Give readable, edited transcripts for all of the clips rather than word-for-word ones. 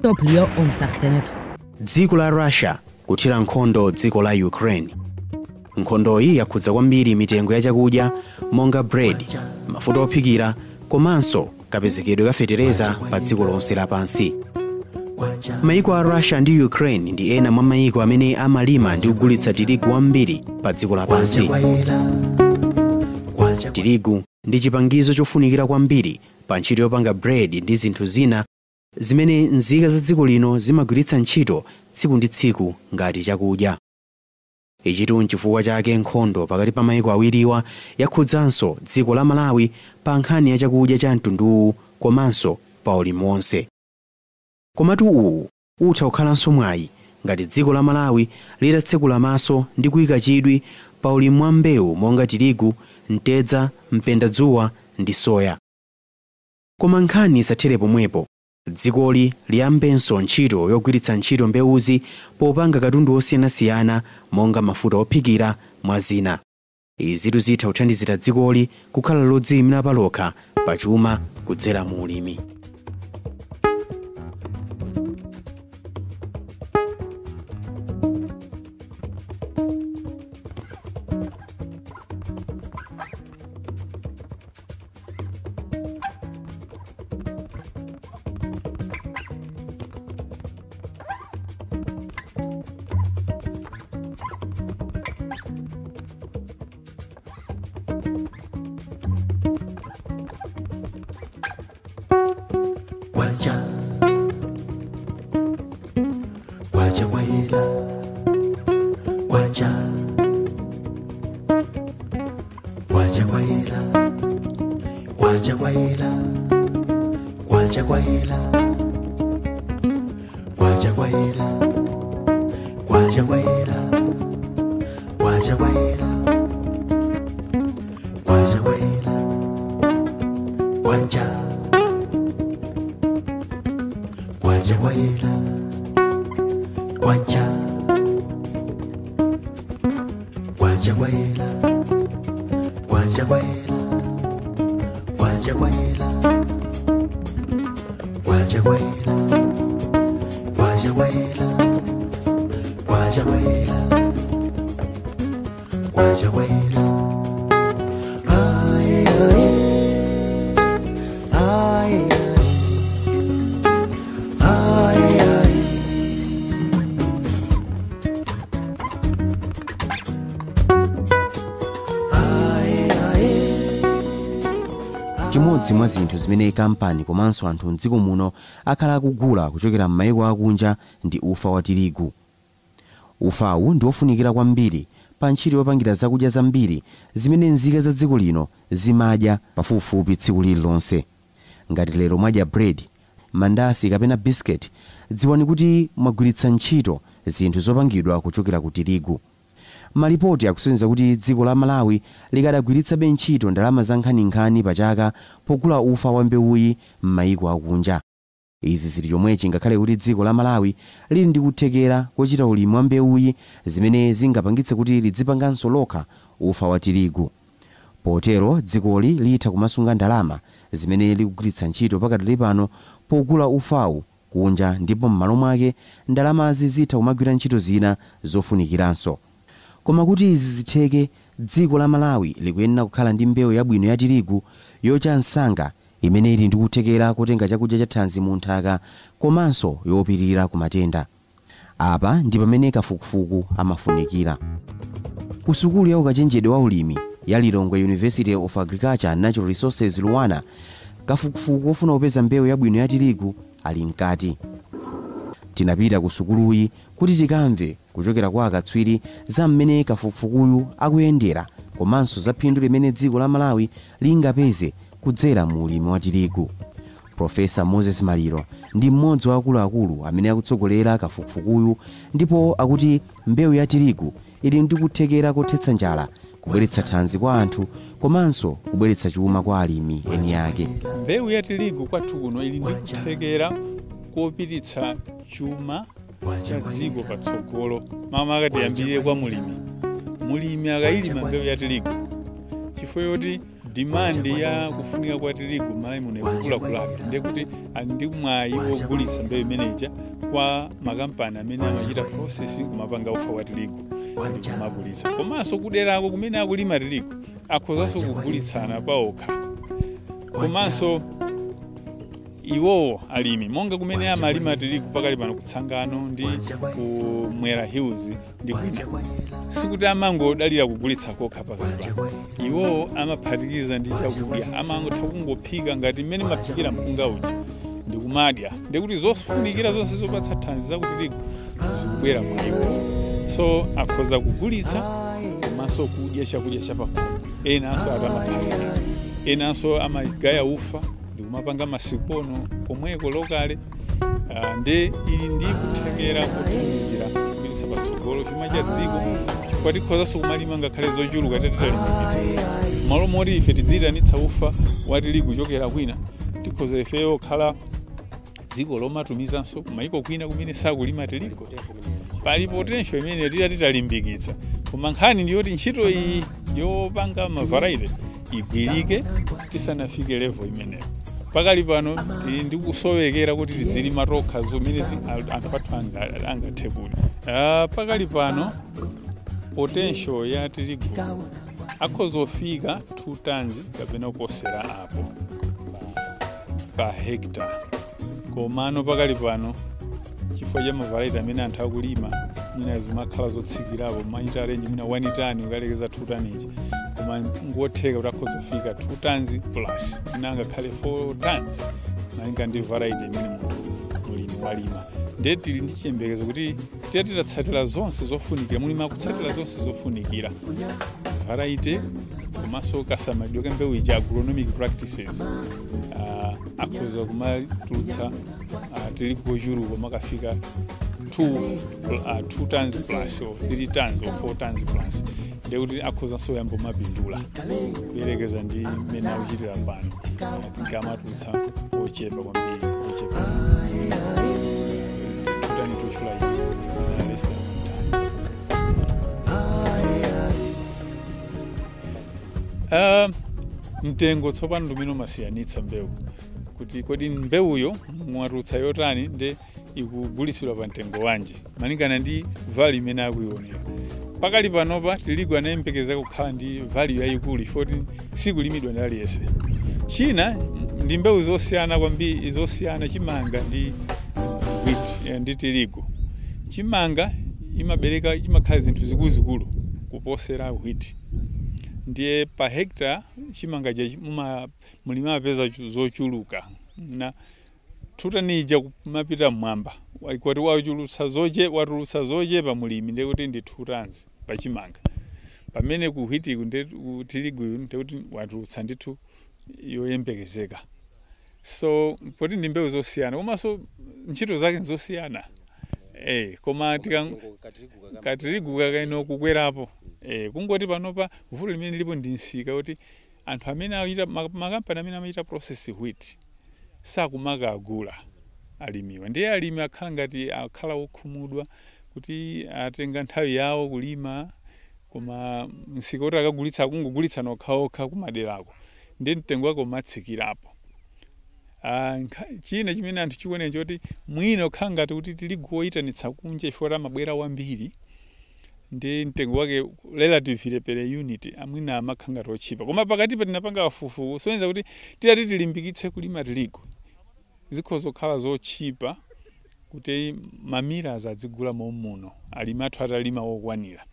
მსოფლიო ომს ახსენებს. Dziko la Russia kuthira nkhondo dziko la Ukraine. Nkhondoyi yakhudza kwambiri mitengo ya chakudya monga bread, mafuta ophikira komanso kapezekedwe ka fetereza pa dziko lonse lapansi. Maiko a Russia ndi Ukraine ndi ena mwa maiko amene amalima ndi kugulitsa tirigu wambiri pa dziko lapansi. Tirigu ndi chipangizo chofunikira kwambiri pa ntchito yopanga bread ndi zinthu zina zimene nzika za dziko lino zimagwiritsa ntchito tsiku ndi tsiku ngati chakudya. Ichitu nchifukwa chake nkhondo pakati pa maiko awiriwa yakhudzanso dziko la Malawi pa nkhani ya chakudya cha mtunduwu komanso pa ulimi wonse. Komatu uwu utha kukhalanso mwayi ngati dziko la Malawi litatsekula maso ndi kuyika chidwi pa ulimi wa mbewu monga tirigu, mtedza, mpendadzuwa ndi soya. Koma nkhani isathere pomwepo. Dzikoli liyambenso ntchito yogwiritsa ntchito mbewuzi popanga katundu osiyanasiyana monga mafuta ophikira mwa zina. Izitu zitha kuthandizira dzikoli kukhala lodziyimira palokha pachuma kudzera mu ulimi. Kwacha, kwacha kwayela, kwacha, kwacha kwayela, kwacha kwayela, kwacha kwayela, kwacha kwayela, kwacha kwayela, kwacha kwayela, kwacha kwayela, kwacha. Kwacha kwayela, kwacha, kwacha kwayela, kwacha kwayela, kwacha kwayela, kwacha kwayela, kwacha kwayela, kwacha kwayela, kwacha kwayela. Ay, ay, ay, ay. Ay, ay. Ay, ay. Chimodzi mwa zinthu zimene kampani komanso anthu mdziko muno akhala akugula kuchokera m'mayiko akunja ndi ufa wa tirigu. Ufawu ndi wofunikira kwambiri pa ntchito yopangira zakudya zambiri zimene nzika za dziko lino zimadya pafupifupi tsiku lililonse. Ngati lero mwadya bread, mandasi kapena biscuit, dziwani kuti mwagwiritsa ntchito zinthu zopangidwa kuchokera ku tirigu. Malipoti akusonyeza kuti dziko la Malawi likadagwiritsabe ntchito ndalama za nkhaninkhani pa chaka pogula ufa wa mbewuyi m'mayiko akunja. Izi zili chomwechi ngakhale kuti dziko la Malawi lili ndi kuthekera kochita ulimi wa mbewuyi zimene zingapangitse kuti lidzipanganso lokha ufa wa tirigu. Potero dzikoli litha kumasunga ndalama zimene likugwiritsa ntchito pakadali pano pogula ufawu kunja, ndipo m'malo mwake ndalamazi zitha kumagwira ntchito zina zofunikiranso. Koma kuti izi zitheke, dziko la Malawi likuyenera kukhala ndi mbewu yabwino ya tirigu yocha msanga imene ili ndi kuthekera kotenga chakudya cha thanzi mu nthaka komanso yopirira ku matenda. Apa ndi pamene kafukufuku amafunikira. Ku sukulu ya ukachenjedwe wa ulimi ya Lilongwe University of Agriculture and Natural Resources LUANAR, kafukufuku kofuna kupeza mbewu yabwino ya tirigu ali mkati. Tinapita ku sukuluyi kuti tikamve kuchokera kwa akatswiri za mmene kafukufukuyu akuyendera komanso za phindu limene dziko la Malawi lingapeze kudzera mu ulimi wa tirigu. Profesa Moses Maliro ndi mmodzi wa akuluakulu amene akutsogolera kafukufukuyu, ndipo akuti mbewu ya tirigu ili ndi kuthekera kothetsa njala, kubweretsa thanzi kwa anthu komanso kubweretsa chuma kwa alimi eni ake. Mbewu ya tirigu kwathu kuno ili ndi kuthekera kopititsa chuma cha dziko patsogolo. Mama akati yambirire kwa mulimi. Mulimi akayilima mbewu ya tirigu, chifukwa choti Demand ya kufunika kwa tirigu Malawi muno ikukulakulabe, ndiye kuti ali ndi mwayi wogulitsa mbewu imeneja kwa makampani amene amachita processing, kumapanga ufa wa tirigu ndi kumagulitsa. Komanso kuderako kumene akulima tirigu akhozanso kugulitsana paokha. Komanso iwowo alimi, monga kumene amalima tirigu pakali pano kutsangano ndi ku Mwera Hills ndi kwina, sikuti amangodalira kugulitsa kokha. Pakali pano iwowo amaphatikiza ndi chakudya, amangotha kungophika ngati mmene maphikira mpunga uja ndikumadya, ndikuti zofunikira zonse zopatsa thanzi zakutirigu zikubwera mwa iwo. So akhoza kugulitsa komanso kudya chakudya chapakhomo. Enanso atamaphatikiza, enanso amagaya ufa ndikumapanga masikono komweko locally. Nde ili ndi kuthekera kothandizira kupititsa patsogolo chuma cha dziko, chifukwa tikhozanso kumalima ngakhale zochuluka tatitalimbikitsa. Malo moti ife tidziyitanitsa ufa wa tirigu kuchokera kwina, tikhoza ifeyo kukhala dziko lomatumizanso kumayiko kwina kumene sakulima tirigu. Pali potential imene titalimbikitsa, koma nkhani ndiyoti ntchito iyi yopanga ma variety igwirike tisanafike level imeneyo. Pakali pano tili ndi kusowekera kuti tidzilima tokha zimene anthu athu angathe kudya. Pakali pano potential ya tirigu akhozofika 2 tons kapena kuposera apo pa hectare. Komano pakali pano, chifukwa cha ma variety amene anthu akulima, mwina zimakhala zotsikirapo, machita range mwina 1 ton ukalekeza 2 ton ichi, koma ngotheka kuti akhozofika 2 tons plus, mwina angakhale 4 tons malinga ndi variety imene munthu mulimi walima. Ndiye tili ndi chiyembekezo kuti tiye titatsatira zonse zofunikira, mulimi akutsatira zonse zofunikira, variety komanso kasamalidwe ka mbewu ija, agronomic practices, akhoza kumatulutsa tirigu ochuluka makafika 2 tons plus or 3 tons or 4 tons plus. Ndekuti akhozanso yambo mapindula kuyerekeza ndi mmene akuchitira pano. I think amatulutsa ochepa kwambiri, ochepa. 2 ton tuchula ichi, less than 1 ton. Mtengo tsopano ndumene umasiyanitsa mbewu, kuti kodi mbewuyo mwatulutsa yotani, nde ikugulitsidwa pa mtengo wanji malingana ndi value imene akuionera. Pakali panopa tirigu anayembekeza kukhala ndi value yayikulu ifoti sikulimidwa ndi aliyense. China ndi mbewu zosiyana kwambiri, zosiyana chimanga ndi wheat, ndi tirigu. Chimanga imabereka, chimakhala zinthu zikuluzikulu kuposera wheat, ndiye pa hectare chimanga cha mulimi amapeza zochuluka na 2 ton ija kumapita mmwamba. Kwati wachulutsa zoche, watulutsa zochepa mulimi, ndiye kuti ndi 2 tons pa chimanga, pamene ku wheat ku tirigu ndiye kuti watulutsa ndithu yoyembekezeka. So poti ndi mbewu zosiyana komanso ntchito zake nzosiyana, koma tika katirigu kakaino kukwerapo, kungoti panopa vuto limene lilipo ndi msika, kuti anthu amene akuchita makampani amene amachita process wheat sakumakagula alimiwa. Ndiye alimi akhala ngati akhala okhumudwa kuti atenga nthawi yawo kulima, koma msika kuti akagulitsa akungogulitsa nokhaokha kumaderako, ndiye mtengo wake umatsikirapo. China chimene anthu chikuonera choti mwina kukhala ngati kuti tirigu woyitanitsa kunja chifukwa amabwera wambiri, ndi mtengo wake relatively per unit amwina amakhala ngati otchipa. Koma pakatipa tinapanga kafukufuku kusonyeza kuti titati tilimbikitse kulima tirigu, zikhoza kukhala zotchipa kuti ma millers adzigula mommuno alimi athu atalima wokwanira.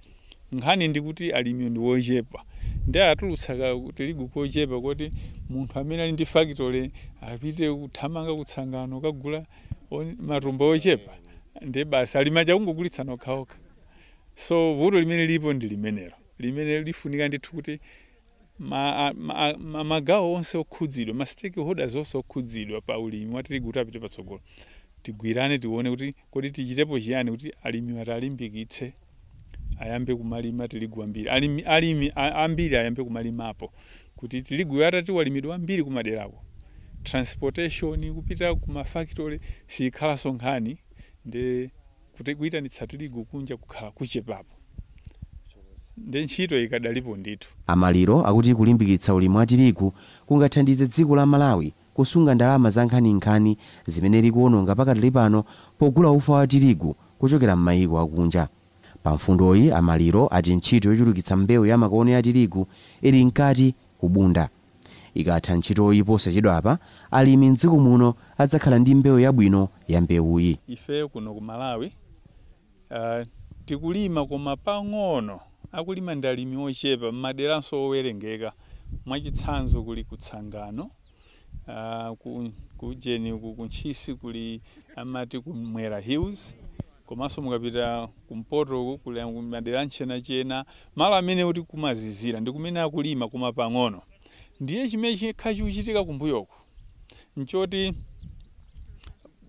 Nkhani ndikuti alimi ndi wochepa, ndi atulutsa tirigu kochepa kuti munthu amene ali ndi factory apite kuthamanga kutsangano kagula matumba ochepa, ndi basi alimi aja kungogulitsa nokhaokha. So vuto limene lipo ndi limenelo, limene lifunika ndithu kuti magawo onse okhudzidwa, ma stakeholders onse okhudzidwa pa ulimi wa tirigu, kuti apite patsogolo, tigwirane, tione kuti kodi tichitepo chiyani kuti alimi atalimbikitse ayambe kumalima tirigu ambiri, alimi ambiri ayambe kumalimapo, kuti tirigu atati walimidwa ambiri kumaderako, transportation kupita kuma factory sikhalanso nkhani, ndi kuti kuyitanitsa tirigu kunja kukhala kuchepapo. Ndi ntchito ikadalipo ndithu. Amaliro akuti kulimbikitsa ulimi wa tirigu kungathandize dziko la Malawi kusunga ndalama za nkhaninkhani zimene likuononga pakatali pano pogula ufa wa tirigu kuchokera m'mayiko akunja. Pa mfundoyi, Amaliro ati ntchito yochulukitsa mbewu ya makono ya tirigu ili mkati kubunda. Ikatha ntchitoyi posachedwapa, alimi mdziko muno adzakhala ndi mbewu yabwino ya mbewuyi. Ife kuno ku Malawi tikulima koma pang'ono, akulima ndi alimi ochepa m'maderanso owerengeka. Mwachitsanzo kuli kutsangano, kujeni ku kuntchisi kuli amati kumwera Hills, komanso mukapita kumpoto uku kuli madera nchenachena, malo amene kuti kumazizira ndi kumene akulima koma pang'ono. Ndiye chimene chikhala chikuchitika kumbuyoko nchoti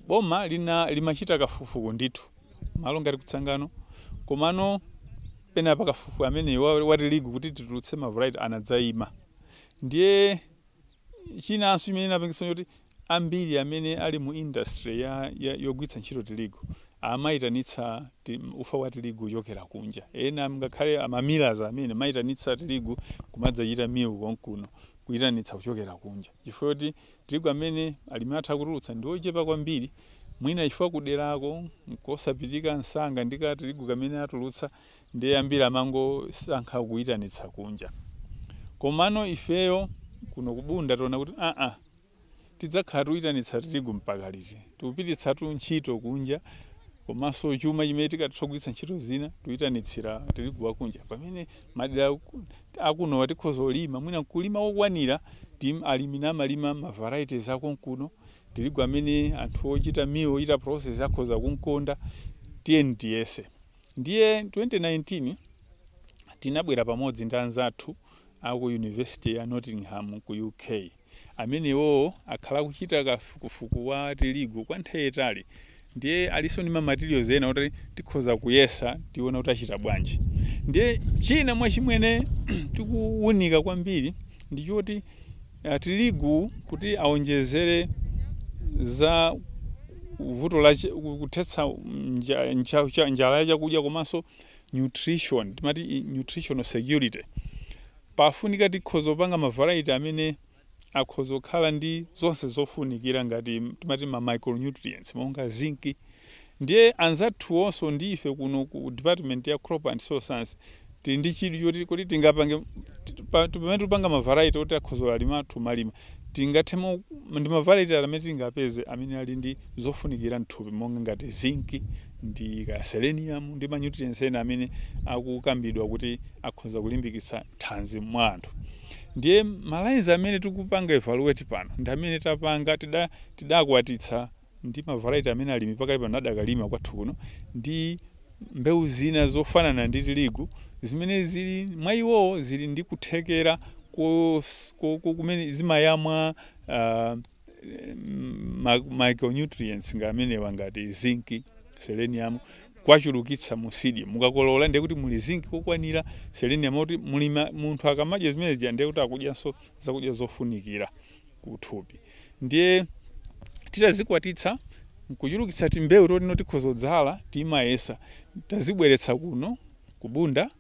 boma lina limachita kafukufuku ndithu malo ngati kutsangano, komano penapa kafukufuku amene wa tirigu kuti titulutse ma variety anadzayima. Ndiye chinanso chimene inapangitsa kuti ambiri amene ali mu industry ya yogwiritsa ntchito tirigu amayitanitsa ufa wa tirigu kuchokera kunja. Ena ngakhale ama millers amene mayitanitsa tirigu kumadzachita mill konkuno, kuyitanitsa kuchokera kunja, chifukwa kuti tirigu amene alimi atha kutulutsa ndi ochepa kwambiri. Mwina chifukwa kuderako kosapitika msanga ndi ka tirigu kamene atulutsa, ndiye ambiri amangosankha kuyitanitsa kunja. Komano ifeyo kuno kubunda tiona kuti aa, tidzakhala tiyitanitsa tirigu mpaka liti? Tikupititsatu ntchito kunja komanso chuma chimene tikatha kugwiritsa ntchito zina tiyitanitsira tirigu wakunja, pamene madera akuno tikhoza kulima, mwina kulima kokwanira. Alimi namalima ma varieties akonkuno, tirigu amene anthu ochita mill, ochita process akhoza kunkonda. Tiyeni tiyese. Ndiye 2019 tinabwera pamodzi ndi anzathu aku University ya Nottingham ku UK, amenewo akhala kuchita kafukufuku wa tirigu kwa nthawi yayitali, ndiye alinso ndi ma materials ena kuti tikhoza kuyesa, tione kuti achita bwanji. Ndiye china mwa chimwene tikuwunika kwambiri ndi choti tirigu kuti aonjezere za vuto la kuthetsa njala ya chakudya komanso nutrition, timati nutritional security, pafunika tikhoza kupanga ma variety amene akhoza kukhala ndi zonse zofunikira ngati timati ma micronutrients monga zinc. Ndiye anzathuwonso ndi ife kuno ku department ya crop and soil science tili ndi chidwi choti kuti tingapange pamene tikupanga ma variety oti akhoza alimi athu malima, tingathemo ndi ma variety amene tingapeze amene ali ndi zofunikira mthupi monga ngati zinc ndi ka selenium ndi ma nutrients ena amene akukambidwa kuti akhoza kulimbikitsa thanzi mwa anthu. Ndiye ma lines amene tikupanga evaluate pano ndi amene tapanga tidakwatitsa ndi ma variety amene alimi pakali pano adakalima kwathu kuno ndi mbewu zina zofanana ndi tirigu zimene zili mwa iwowo zili ndi kuthekera kumene zimayamwa micronutrients nga amenewa ngati zinc, selenium, kwachulukitsa mu seed. Mukakolola ndiye kuti muli zinc kokwanira, selenium, kuti mulima munthu akamadya zimene zija ndiye kuti akudyanso zakudya zofunikira kuthupi. Ndiye titazikwatitsa nkuchulukitsa timbewu totino tikhoza kudzala, timayesa, tazibweretsa kuno kubunda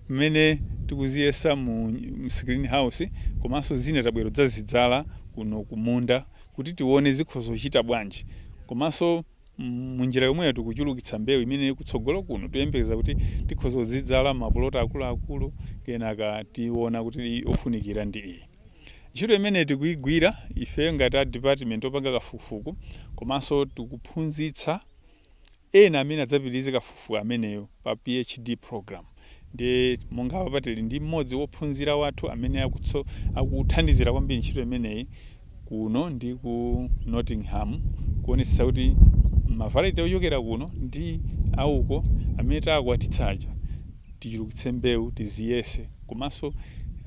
kumene tikuziyesa mu screen house, komanso zina tabwera kudzazidzala kuno kumunda kuti tione zikhoza kuchita bwanji. Komanso munjira yomweyo tikuchulukitsa mbewu imene kutsogolo kuno tiyembekeza kuti tikhoza kuzidzala mapuloti akuluakulu, kenaka tiona kuti ofunikira ndi iyi. Ntchito imene tikuyigwira ife ngati a department opanga kafukufuku, komanso tikuphunzitsa ena amene adzapitirize kafukufuku ameneyo pa PhD program. Ndiye monga apa tili ndi mmodzi wophunzira wathu amene akuthandizira kwambiri ntchito imeneyi kuno ndi ku Nottingham, kuonetsetsa kuti ma variety ochokera kuno ndi auko amene takwatitsaja tichulukitse mbewu, tiziyese, komanso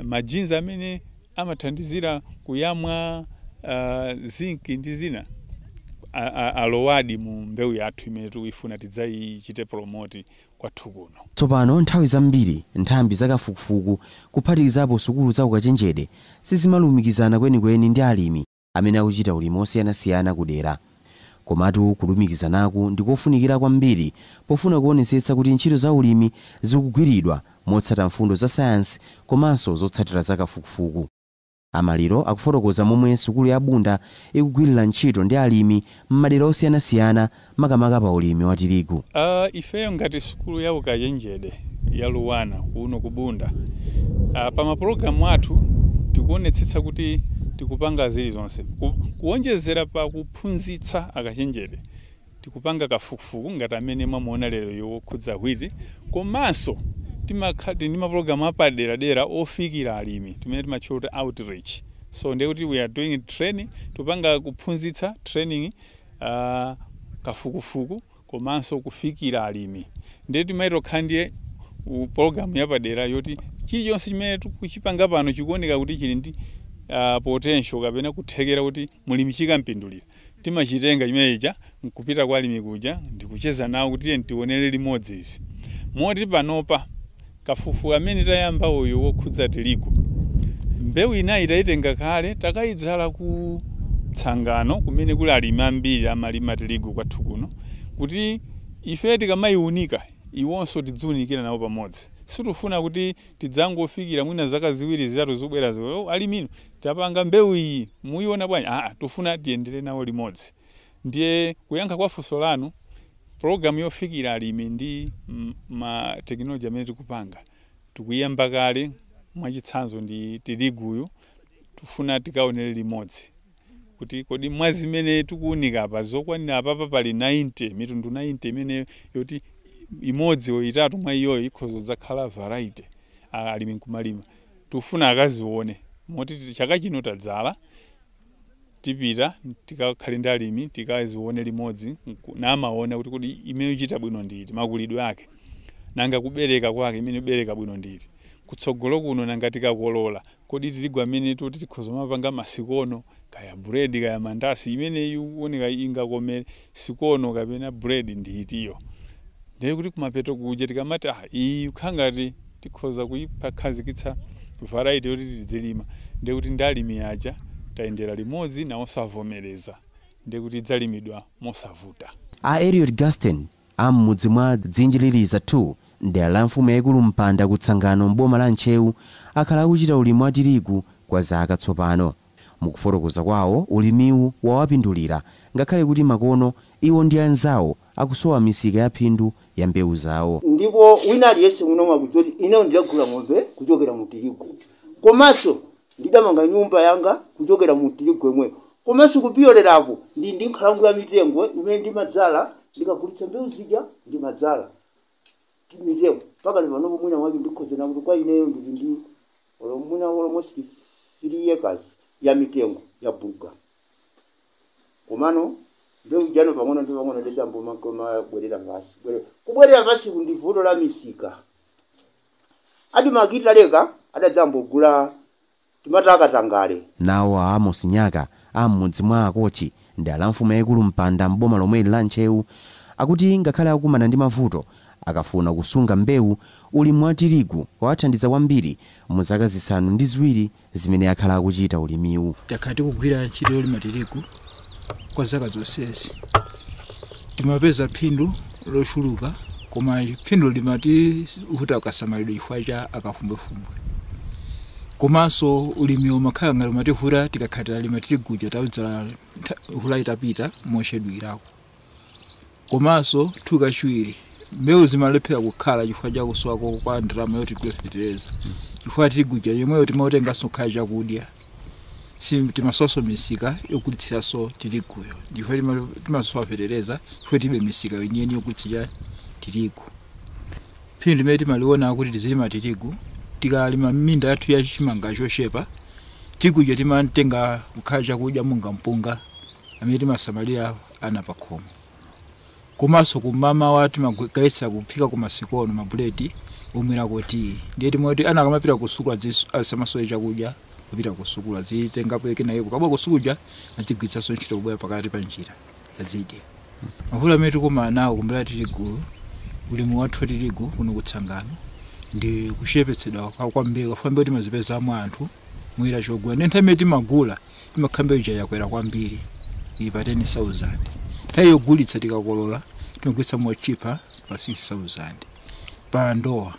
ma genes amene amathandizira kuyamwa zinc ndi zina alowadi mu mbewu yathu imene tikuyifuna tidzayichite promote kwathu kuno. Tsopano nthawi zambiri nthambi zakafukufuku kuphatikizapo sukulu za ukachenjede sizimalumikizana kwenikweni ndi alimi amene akuchita ulimi osiyanasiyana kudera. Komatu kulumikizanaku ndikofunikira kwambiri pofuna kuonetsetsa kuti ntchito za ulimi zikugwiridwa motsata mfundo za sayansi komanso zotsatira za kafukufuku. Amaliro akufotokoza momwe sukulu ya Bunda ikugwirira ntchito ndi alimi m'madera osiyanasiyana makamaka pa ulimi wa tirigu. Ifeyo ngati sukulu ya ukachenjede ya Luwana kuno ku Bunda, pa mapulogalamu athu tikuonetsetsa kuti tikupanga zilizonse kuonjezera pa kuphunzitsa akachenjede, tikupanga kafukufuku ngati amene mwamuona lero yokhudza hwiti, komanso timakhala ndi mapulogalamu apaderadera ofikira alimi timene timatchula kuti outreach. So ndiye kuti we are doing training, tupanga kuphunzitsa training, kafukufuku komanso kufikira alimi. Ndiye timaita kukhala ndiye pologalamu yapadera yoti chilichonse chimene tikuchipanga pano chikuoneka kuti chili ndi potential kapena kuthekera kuti mulimi chikampindulira, timachitenga chimenecha nkupita kwa alimi kuja ndikucheza nawo kuti tiye tionere limodzi izi. Moti panopa kafukufuku amene tayamba uyu wokhudza tirigu, mbewu inayi tayitenga kale takayidzala ku Tsangano kumene kuli alimi ambiri amalima tirigu kwathu kuno, kuti ife tikamayiunika iwonso tidziunikira nawo pamodzi. Sitifuna kuti tidzangofikira mwina zaka ziwiri zitatu zobwera ziwiri, alimino tapanga mbewu iyi muyiona bwanji? Tufuna tiyendere nawo limodzi. Ndiye kuyankha kwa funso lanu, pologalamu yofikira alimi ndi ma tekinoloji amene tikupanga tikuyamba kale. Mwachitsanzo ndi tiriguyu, tufuna tikaonere limodzi kuti kodi mwa zimene tikuunika apa zokwanira apapa pali 90 mitundu 90 imene yoti imodzi o itatu mwa iyoyo ikhoza kudzakhala variety alimi nkumalima, tufuna akazione. Moti chaka chino tadzala, tipita tikakhale ndi alimi tikazione limodzi namaona kuti kodi imene ichita bwino nditi, makulidwe ake, nanga kubereka kwake imene ibereka bwino nditi, kutsogolo kuno nanga tikakolola kodi tirigu amene tuti tikhoza mapanga masikono kaya bread kaya mandasi, imene ikuoneka ingakomere sikono kapena bread nditiyo. Ndiye kuti kumapeto kuja tikamati iyi kukhangati tikhoza kuyiphazikitsa variety yoti tidzilima, ndiye kuti ndi alimi aja tayendera limodzi nawo savomereza, ndiye kuti idzalimidwa mosavuta. A Eliot Gaston am'mudzi mwa Dzinjiliriza 2 dera la mfumu yayikulu Mpanda kutsangano m'boma la Ntcheu akhala akuchita ulimi wa tirigu kwa zaka tsopano. Mukufotokoza kwawo, ulimiwu wawapindulira ngakhale kuti makono iwo ndi anzawo akusowa misika ya phindu ya mbewu zawo. Ndipo wina aliyense muno mwakuti ine ndidagula ng'ombe kuchokera mu tirigu, komanso ndidamanga nyumba yanga kuchokera mu tirigu imweyo, komanso kupiyolerapo ndi nkhalango ya mitengo imene ndimadzala, ndikagulitsa mbewu zija ndimadzala mitengo mpaka panopo. Mwina mwake ndikhozena kuti kwa ineyo ndili ndi mwina almost 3 acres ya mitengo ya buga, komano mbewu jano pang'ono ndi pang'ono ndichambo mabwerera pasi kubwerera pasi ndi vuto la misika. Adi makita leka adadzambogula timati akatangale. Nawo a Amos Nyaka am'mudzi mwa Akochi dera la mfumu yayikulu Mpanda m'boma lomweli la Ntcheu akuti ngakhale akukumana ndi mavuto akafuna kusunga mbewu, ulimi wa tirigu wawathandiza kwambiri mu zaka 7 zimene akhala akuchita ulimiwu. Takhala tikugwira ntchito yolima tirigu kwa zaka zonsezi, timapeza phindu lochuluka, koma phindu limativuta kasamalidwe chifukwa cha akafumbwefumbwe. Komanso ulimi umakhala ngati umativuta tikakhala lima tiriguja taudzala mvula itapita mochedwirako. Komanso thukachiwiri mbewu zimalephera kukhala chifukwa cha kusowa kwa ndalama yoti tigule fetereza, chifukwa tiriguja yomweyo timatenganso kukhala chakudya, timasowanso misika yogulitsiraso tiriguyo, chifukwa timasowa fetereza chifukwa tilibe misika yeniyeni yogulitsira tirigu. Phindu limene timaliona kuti tizilima tirigu, tikalima minda yathu ya chimanga chochepa, tiriguja timatenga kukhala chakudya monga mpunga amene timasamalira ana pakhomo. Komanso kumamawa timagayitsa kuphika kumasikono mabuleti omwerako tiyi, ndiye timoti ana akamapita kusukulu asamasowe chakudya kupita kusukulu azitengapo kenayo kukabwa kusukuja azigwiritsanso ntchito kubwera pakati pa njira azidya. Mavuto amene tikumana nawo kumbali tirigu, ulimi wathu wa tirigu kuno kutsangano ndi kuchepetsedwa kwa mbewu, chifukwa mbewu timazipezamo anthu mwira chogula, ndi nthawi imene timagula imakhala mbewu ija yakwera kwambiri ili pa 10,000, nthawi yogulitsa tikakolola timagulitsa mochipa pa 6,000 pa ndowa.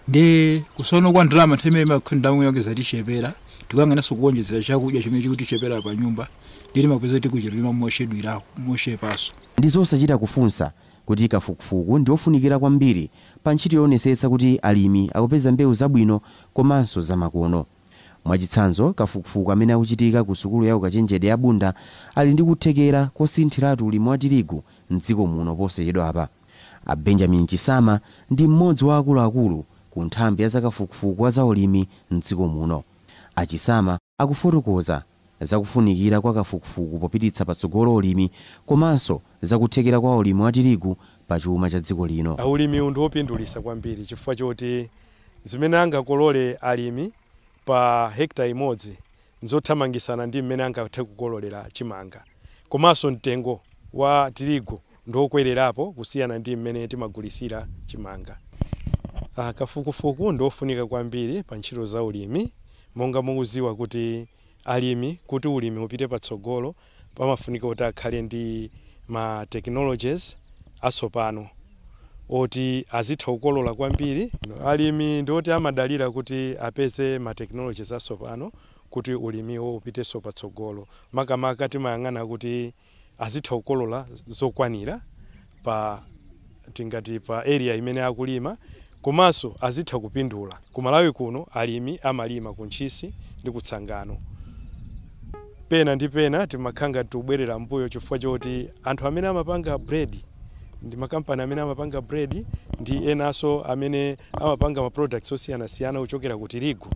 Ndi kusono kwa ndalama nthawi imene ndalama yake zatichepera, tikanganaso kuonjezera chakudya chimene chikutichepera pa nyumba, ndili mapeza tikuchilima mochedwirako mochepaso. Ndi zosachita kufunsa kuti kafukufuku ndi ofunikira kwambiri pa ntchito yoonetsetsa kuti alimi akupeza mbewu zabwino komanso zamakono. Mwachitsanzo, kafukufuku amene akuchitika ku sukulu ya ukachenjede ya Bunda ali ndi kuthekera kosinthiratu ulimi wa tirigu mdziko muno posachedwapa. A Benjamin Chisama ndi mmodzi wa akuluakulu ku nthambi ya zakafukufuku wa zaulimi mdziko muno. Achisama akufotokoza zakufunikira kwa kafukufuku popititsa patsogolo ulimi komanso zakuthekera kwa ulimi wa tirigu pa chuma cha dziko lino. Ulimi ndi wopindulitsa kwambiri chifukwa choti zimene angakolole alimi pa hekta imodzi nzothamangisana ndi mmene angathe kukololera chimanga, komanso mtengo wa tirigu ndiwokwererapo kusiyana ndi mmene timagulisira chimanga. Kafukufuku ndiofunika kwambiri pa ntchito za ulimi, monga mukuziwa kuti alimi, kuti ulimi upite patsogolo pamafunika kuti akhale ndi ma technologies atsopano oti azitha kukolola kwambiri. Alimi ndioti amadalira kuti apeze ma technologies atsopano kuti ulimiwo upitenso patsogolo. Makamaka timayang'ana kuti azitha kukolola zokwanira pa tingati pa area imene akulima, komanso azitha kupindula. Ku Malawi kuno alimi amalima ku Ntchisi ndi kutsangano. Pena ndi pena timakhanga tikubwerera mbuyo chifukwa choti anthu amene amapanga bread ndi makampani amene amapanga bread ndi enanso amene amapanga ma products osiyanasiyana kuchokera ku tirigu,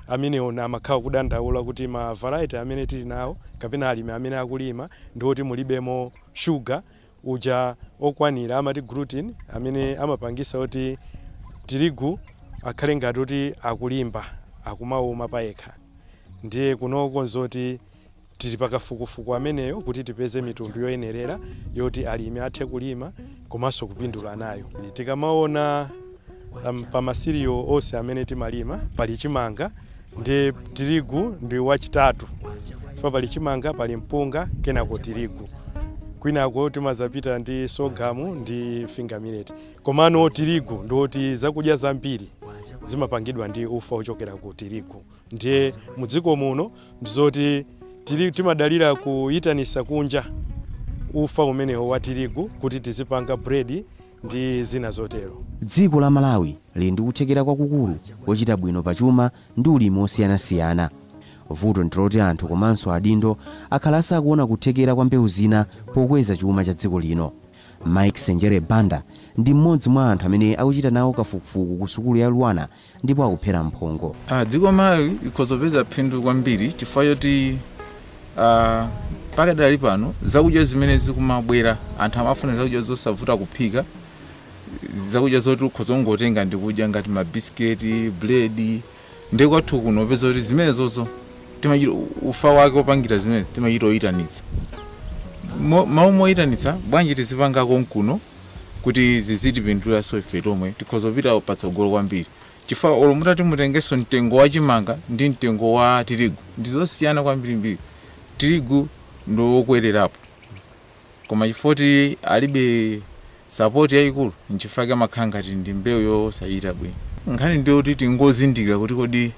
amenewo amakhala kudandaula kuti ma variety amene tili nawo kapena alimi amene akulima ndi oti mulibemo sugar uja okwanira, amati gluten, amene amapangisa kuti tirigu akhale ngati kuti akulimba, akumauma payekha. Ndiye kunoko nzoti tili pakafukufuku ameneyo kuti tipeze mitundu yoyenerera yoti alimi athe kulima komanso kupindula nayo. Tikamaona pa masiriyo onse amene timalima pali chimanga ndi tirigu ndi wachitatu, chifukwa pali chimanga, pali mpunga, kenako tirigu, kwinako timazapita ndi sorghum ndi finger millet. Komano tirigu ndiwoti zakudya zambiri zimapangidwa ndi ufa ochokera ku tirigu. Ndiye mudziko muno ndizoti timadalira kuyitanisa kunja ufa umenewo wa tirigu kuti tizipanga bread ndi zina zotero. Dziko la Malawi lili ndi kuthekera kwakukulu kochita bwino pachuma ndi ulimi osiyanasiyana. Vuto ndiloti anthu komanso adindo akhala asakuona kuthekera kwa mbewu zina pokweza chuma cha dziko lino. Mike Senjere Banda ndi mmodzi mwa anthu amene akuchita nawo kafukufuku ku sukulu ya Luanar ndipo akuphera mphongo. Dziko Malawi likhozopeza phindu kwambiri chifukwa choti pakadali pano zakudya zimene zikumabwera, anthu amafuna zakudya zosavuta kuphika, zakudya zoti ukhozongotenga ndikudya ngati mabisiketi, bread. Ndi kwathu kuno peza kuti zimenezozo timachita ufa wake opangira zimenezi timachita oyitanitsa. Mawu moyitanitsa bwanji tizipangako nkuno kuti zizitipinduliranso ife tomwe, tikhozopita patsogolo kwambiri. Chifukwa olo mutati mutengenso mtengo wa chimanga ndi mtengo wa tirigu ndizosiyana kwambirimbiri. Tirigu ndi wokwererapo, koma chifukwa alibe support yayikulu nchifukwa amakhala ngati ndi mbewu yosachita bwino. Nkhani ndiyo kuti tingozindikira kuti kodi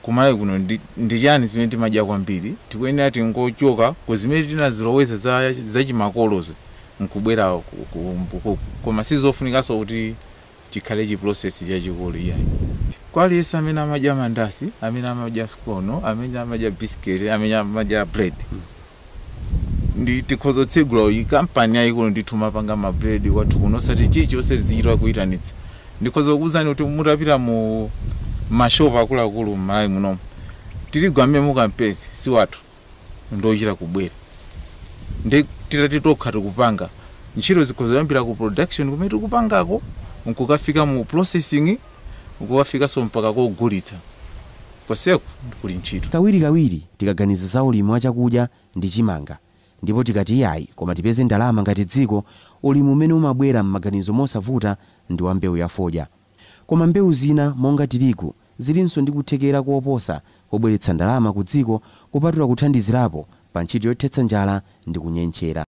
kumalawi kuno ndi chani zimene timadya kwambiri, tikuyenera tingochoka ku zimene tinaziloweza zachimakolozo nkubwera koma sizofunikanso kuti chikhale chi process chachikulu iyayi. Kwa aliyense amene amadya mandasi, amene amadya sikono, amene amadya biscuit, amene amadya bread, ndi tikhozotsegula iyi kampani yayikulu ndithu mapanga ma bread kwathu kuno, osati chilichonse tizichita kuyitanitsa. Ndikhoza kukuwuzani kuti mutapita mu mashopu akuluakulu m'Malawi munomu, tirigu amene mukampeze si wathu, ndochita kubwera. Ndi titati tokha tikupanga ntchito zikhoza kuyambira ku production kumene tikupangako nkukafika mu processing, nkukafikanso mpaka kogulitsa, konseko kuli ntchito. Kawirikawiri tikaganiza za ulimi wa chakudya ndi chimanga, ndipo tikati iyayi koma tipeze ndalama ngati dziko, ulimi umene umabwera m'maganizo mosavuta ndi wa mbewu ya fodya. Koma mbewu zina monga tirigu zilinso ndi kuthekera koposa kobweretsa ndalama ku dziko, kupatula kuthandizirapo pa ntchito yothetsa njala ndi kunyentchera.